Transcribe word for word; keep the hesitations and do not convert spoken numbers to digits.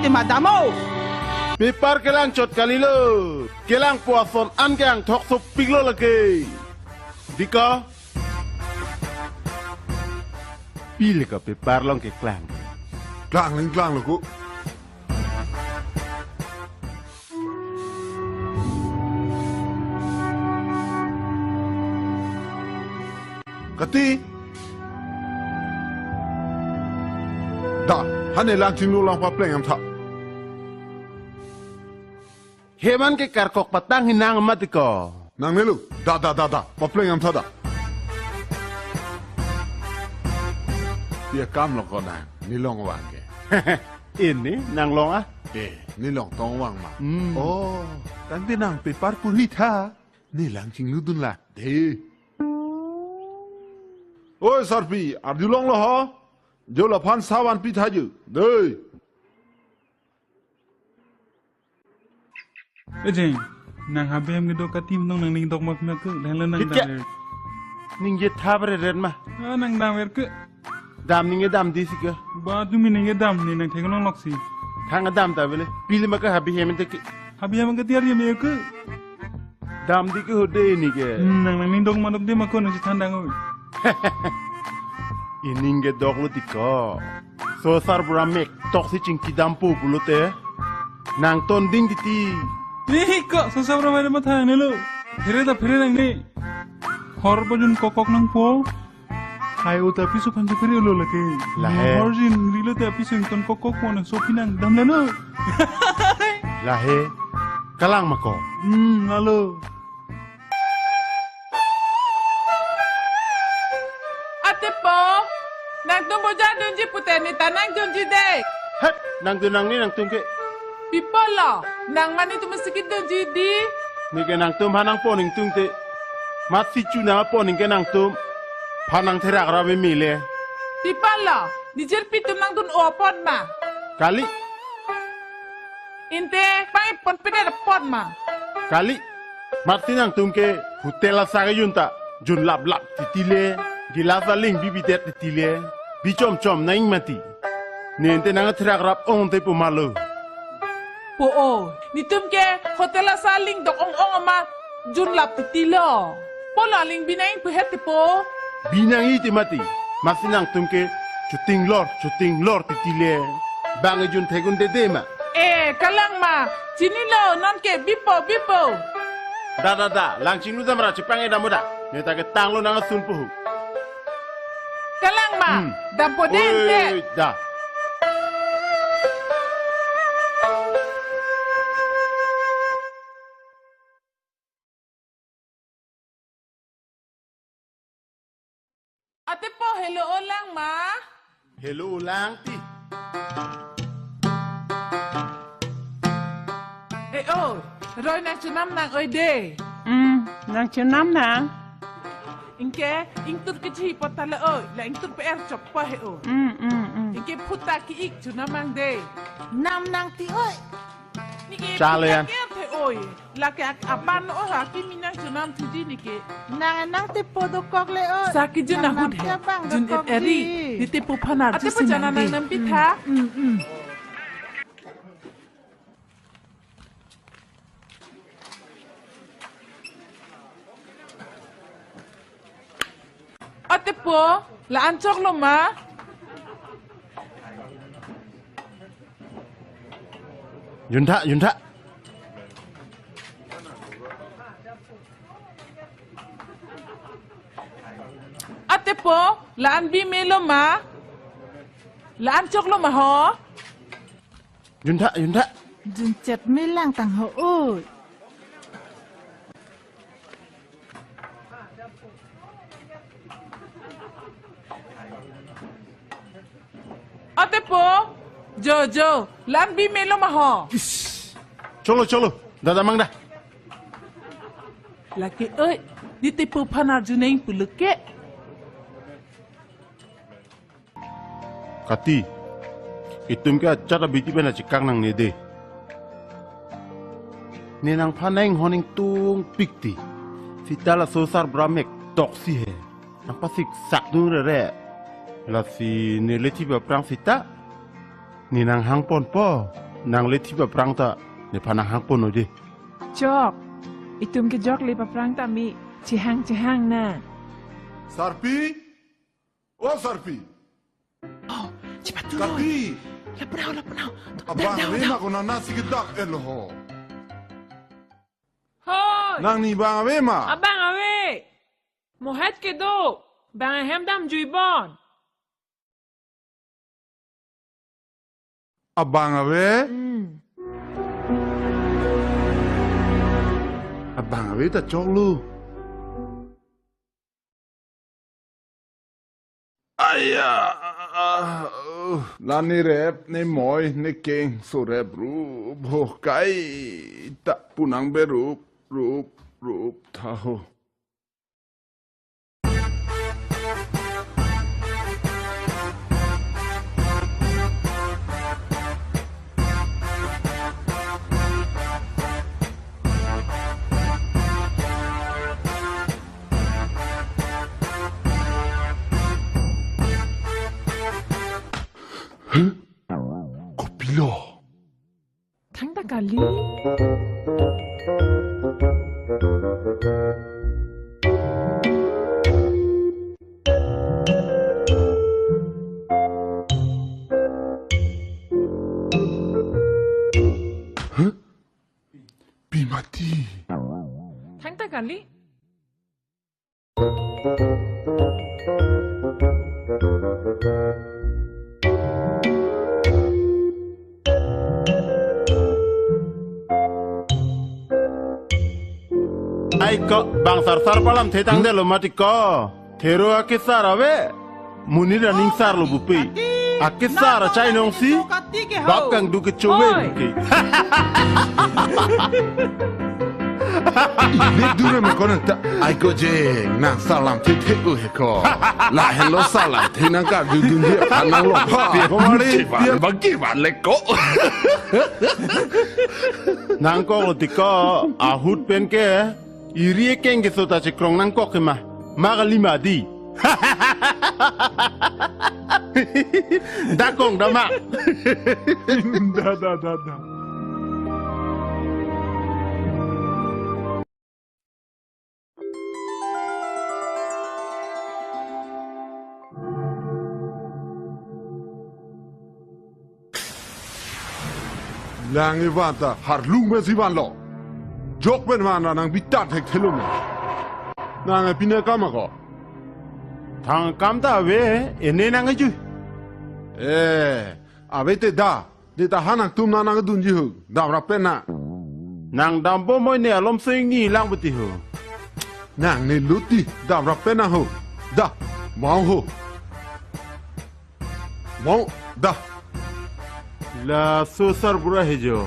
Madam o. Paper kelang chot kalilo. Kelangpo ason an ke angthok sopiklo lake. Diko. Pile ko paper along keklang. Klang ling klang lo ko. Kati. Da, hane lang chinglu lang papleng amtha. Heman ke karkok patang hinang amat ko. Nangnelo, da, da, da, da, papleng amtha da. Dia kam lo ko nang, nelong vang ke. Ini nanglong ah? Eh, nelong tong vang ma. Hmm. Oh, tangte nang paper puri tha. Ne lang chingludun la. De. Oi, sarpi, arjulonglo ho? Jo laphan savan pitha jo. De. Ejeng, nang habe hem kedo kati nong nangning dok ma pima ke, lahenlo nang Bit dam ke. Re. Ningje thap re ren ma. Ah, nang dam ver ke. Dam ningje dam di si ke. Ba tumi ningje dam ne nang thek long lok si. Thang dam ta bele. Pili ma ke habe hem te ke. Habe hem ke tiar ye me ke. Dam di ke hode ni ke. Hmm, nang nangning dok ma dok de ma ko nang si thandang o. Ining ke dok lo ti ko. Sosar bura mek tok si chingki dampo pulote. Nang ton ding titi. Ih, kok sosar bura mek matha nangnelo. Phere ta phere nangne. Hor bajun kokok nangpo. Hai o ta piso phan phere lo lake. Lahe. Hor jin rilo ta piso ington kokok po nang sopi nang damlelo. Lahe. Kalang ma ko. Hmm, lalo. Atepo, nangtum bojar dunji pute ne ta nang dunji de. Het, nang dun nangne nangtum ke. Pi apotlo, nang mane tum si kedunji di. Ne ke nangtum ha nangpon ingtung te. Mat si chu nangpon ing ke nangtum. Phan nang therak ra me mile. Pi apotlo, ne jirpi tum nang dun o apot ma. Kali. Inte, pang ipon pedet apot ma. Kali. Mat si nangtum ke hotel asa kejun ta junlap lap titi le. Gilas aling bibidet titi le. Bi chom chom nang mati. Ne ente nang therak rap ong te po ma lo. Po o, netum ke hotel asa aling dok ong ong amat junlap titi lo. Apotlo aling bi nang ingpu het te po. Bi nang-i te mati. Mat si nangtum ke chuting lor, chuting lor titi le. Bang ejun thek un dede ma. Eh, kalang ma, chinilo, non ke bipo, bipo. Da, da, da, lang chinglu damra chipang e dam o da. Ne ta ke tanglo nang asun puhu. Kalang ma, Hmm. Dampo de ente. Oi, da. Atepo, helo o lang ma. Helo o lang ti. Eh, oi, roi nang chunam nang oi de. Hmm, nang chunam nang. Ingke, ingtur kechi pot ta le oi, la ingtur pe er chok pa he o. Hmm, hmm, hmm. Ingke phuta ki ik chunam nang de. Nam nang ti oi. Nike Chalo yan. Phuta ke the oi. Lake ak aban o ha kimi nang chunam thuji nike. Nang nang te po dokok le o. Saki jun Nang ahut nam he. Te abang Jun dokok et eri. Ji. Nite po phanar Ate ju po si jana nang nang di. Nang pitha. Hmm, hmm. Atepo, la-an choklo ma? Juntha, juntha. Atepo, la-an bi melo ma? La-an choklo ma ho? Juntha, juntha. Junchet melang tang ho oi. Atepo, jo, jo, la-an bi melo ma ho? Ish. Cholo, cholo. Da, da mang da. Lake oi, nite po phanar ju neng pulo ke. Kati, itum ke achat abiti pen achikak nangne de. Ne nangphan nang honing tung pik ti. Sita laso sarbura mek tok si he. Nangpasik sak nu rere. Lasi ne lethi ba prang sita. Ne nanghang ponpo. Nang le thip aphrang ta nephan nanghang pon noi dei. Chok. Itum ke jok le aphrang ta mi chehang chehang na. Sarpi? O Sarpi. Oh, cepat dulu. Sarpi. Lapu nang, lapu nang. Abang ave ma ko nang nasi kedak-et lo ho. Hoi. Nangning abang ave ma? Abang ave. Mohet kedo. Bang ahem damjui bon. Abang ave? Hmm. Abang ave ta choklo. Aya, ah, uh, la nerep, nemoi, nekeng, sorep rup, ho kaita pu nangberep rup, rup tha ho. Huh? Kopilo? Thangta kali. Huh? Pi mati. Thangta kali. Ai ko, bang sarsar palamthe tangdetlo mati ko. Thero akesar ave. Monit aning sarlo bupe. Akesar achai nongsi. Bap kangduk kecho ave buke. Ile dure ma ko nang ta. Ai ko je, nang salam thekthek u he ko. Lahenlo salam the nang kardudun dia, nanglo. Pia ko mari, pia. Bagi balik ko. Nangkok lo ti ko, ahut pen ke. Iri ekeng keso ta chekrong nangkok ke ma. Ma kali ma dei. Dakong da ma. Da, da, da, da. Lang evan ta harlung pensi vanlo. Jok pen van ra nang bitat thekthelo ma. Nang epine kam ako. Thang kam ta ave, ene nang eju. Eh, ave te da. Dei ta ha nangtum nang nangdunji ho. Damrap pen na. Nang dambom moi ne alom seng ni lang beti ho. Nang ne luti damrap pen na ho. Da, mau ho. Mau, da. Laso sarbura he jo.